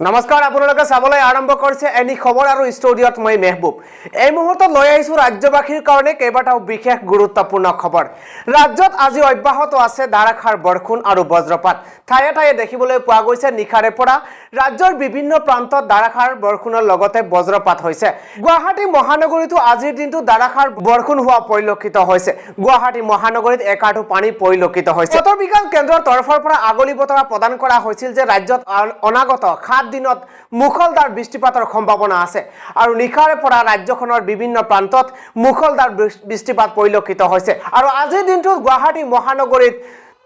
নমস্কাৰ, আপোনালোকে চাবলৈ আৰম্ভ কৰিছে এনি খবৰ আৰু ষ্টুডিঅ'ত মই মেহবুব। এই মুহূৰ্তত লৈ আহিছোঁ ৰাজ্যবাসীৰ কাৰণে কেইবাটাও বিশেষ গুৰুত্বপূৰ্ণ খবৰ। ৰাজ্যত আজি অব্যাহত আছে ধাৰাসাৰ বৰষুণ আৰু বজ্ৰপাত। ঠায়ে ঠায়ে দেখিবলৈ পোৱা গৈছে, নিশাৰে পৰা ৰাজ্যৰ বিভিন্ন প্ৰান্তত ধাৰাসাৰ বৰষুণৰ লগতে বজ্ৰপাত হৈছে। গুৱাহাটী মহানগৰীতো আজিৰ দিনটো ধাৰাসাৰ বৰষুণ হোৱা পৰিলক্ষিত হৈছে। গুৱাহাটী মহানগৰীত একাঠু পানী পৰিলক্ষিত হৈছে। বতৰ বিজ্ঞান কেন্দ্ৰৰ তৰফৰ পৰা আগলি বতৰা প্ৰদান কৰা হৈছিল যে ৰাজ্যত অনাগত 7 দিনত মুষলধাৰ বৃষ্টিপাতৰ সম্ভাৱনা আছে আৰু নিশাৰে পৰা ৰাজ্যখনৰ বিভিন্ন প্ৰান্তত মুষলধাৰ বৃষ্টিপাত পৰিলক্ষিত হৈছে। আৰু আজিৰ দিনটোত গুৱাহাটী মহানগৰীত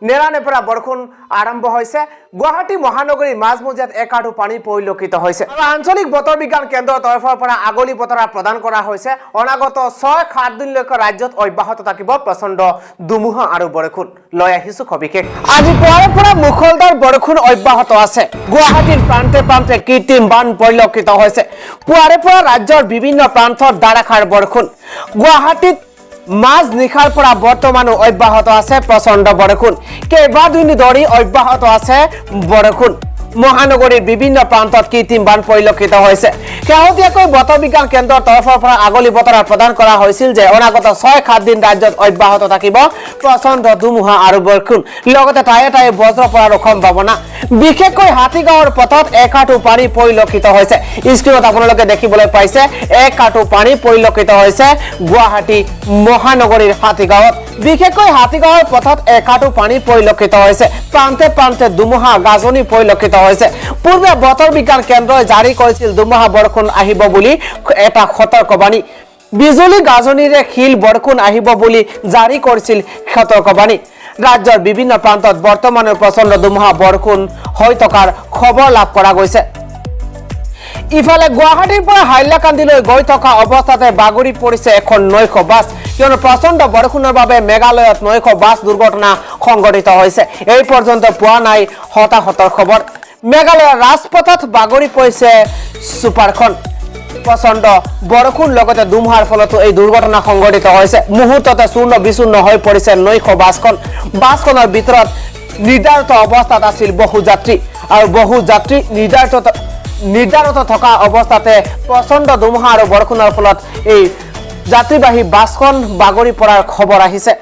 নেৰানেপেৰা বৰষুণ আৰম্ভ হৈছে। গুৱাহাটী মহানগৰীৰ মাজমজিয়াত একাঠু পানী পৰিলক্ষিত হৈছে। আৰু আঞ্চলিক বতৰ বিজ্ঞান কেন্দ্ৰৰ তৰফৰ পৰা আগলি বতৰা প্ৰদান কৰা হৈছে, অনাগত 6-7 দিনলৈকে ৰাজ্যত অব্যাহত থাকিব প্ৰচণ্ড ধুমুহা আৰু বৰষুণ। লৈ আহিছো সবিশেষ। আজি পুৱাৰে পৰা মুষলধাৰ বৰষুণ অব্যাহত আছে। গুৱাহাটীৰ প্ৰান্তে প্ৰান্তে কৃত্ৰিম বান পৰিলক্ষিত হৈছে। পুৱাৰে পৰা ৰাজ্যৰ বিভিন্ন প্ৰান্তত ধাৰাসাৰ বৰষুণ। গুৱাহাটীত মাজ নিশাৰ পৰা বৰ্তমানো অব্যাহত আছে প্ৰচণ্ড বৰষুণ। কেইবাদিন ধৰি অব্যাহত আছে বৰষুণ। মহানগৰীৰ বিভিন্ন প্ৰান্তত কৃত্ৰিম বান পৰিলক্ষিত হৈছে। শেহতীয়াকৈ বতৰ বিজ্ঞান কেন্দ্ৰৰ তৰফৰ পৰা আগলি বতৰা প্ৰদান কৰা হৈছিল যে অনাগত 6-7 দিন ৰাজ্যত অব্যাহত থাকিব প্ৰচণ্ড ধুমুহা আৰু বৰষুণ, লগতে ঠায়ে ঠায়ে বজ্ৰ পৰাৰো সম্ভাৱনা। বিশেষকৈ হাতীগাঁৱৰ পথত একাঠু পানী পৰিলক্ষিত হৈছে। স্ক্ৰীণত আপোনালোকে দেখিবলৈ পাইছে, একাঠু পানী পৰিলক্ষিত হৈছে গুৱাহাটী মহানগৰীৰ হাতীগাঁৱত। বিশেষকৈ হাতীগাঁৱৰ পথত একাঠু পানী পৰিলক্ষিত হৈছে। প্ৰান্তে প্ৰান্তে ধুমুহা গাজনি পৰিলক্ষিত হৈছে। পূৰ্বে বতৰ বিজ্ঞান কেন্দ্ৰই জাৰি কৰিছিল ধুমুহা বৰষুণ আহিব বুলি এটা সতৰ্কবাণী। বিজুলী গাজনিৰে শিল বৰষুণ আহিব বুলি জাৰি কৰিছিল সতৰ্কবাণী। ৰাজ্যৰ বিভিন্ন প্ৰান্তত বৰ্তমানৰ প্ৰচণ্ড ধুমুহা বৰষুণ হৈ থকাৰ খবৰ লাভ কৰা গৈছে। ইফালে গুৱাহাটীৰ পৰা হাইলাকান্দিলৈ গৈ থকা অৱস্থাতে বাগৰি পৰিছে এখন নৈশ বাছ। কিয়নো প্ৰচণ্ড বৰষুণৰ বাবে মেঘালয়ত নৈশ বাছ দুৰ্ঘটনা সংঘটিত হৈছে। এই পৰ্যন্ত পোৱা নাই হতাহতৰ খবৰ। মেঘালয়ৰ ৰাজপথত বাগৰি পৰিছে ছুপাৰখন। প্ৰচণ্ড বৰষুণ লগতে ধুমুহাৰ ফলতো এই দুৰ্ঘটনা সংঘটিত হৈছে। মুহূৰ্ততে চূৰ্ণ বিচূৰ্ণ হৈ পৰিছে নৈশ বাছখন। বাছখনৰ ভিতৰত নিদ্ৰাৰত অৱস্থাত আছিল বহু যাত্ৰী আৰু বহু যাত্ৰী নিদ্ৰাৰত থকা অৱস্থাতে প্ৰচণ্ড ধুমুহা আৰু বৰষুণৰ ফলত এই যাত্ৰীবাহী বাছখন বাগৰি পৰাৰ খবৰ আহিছে।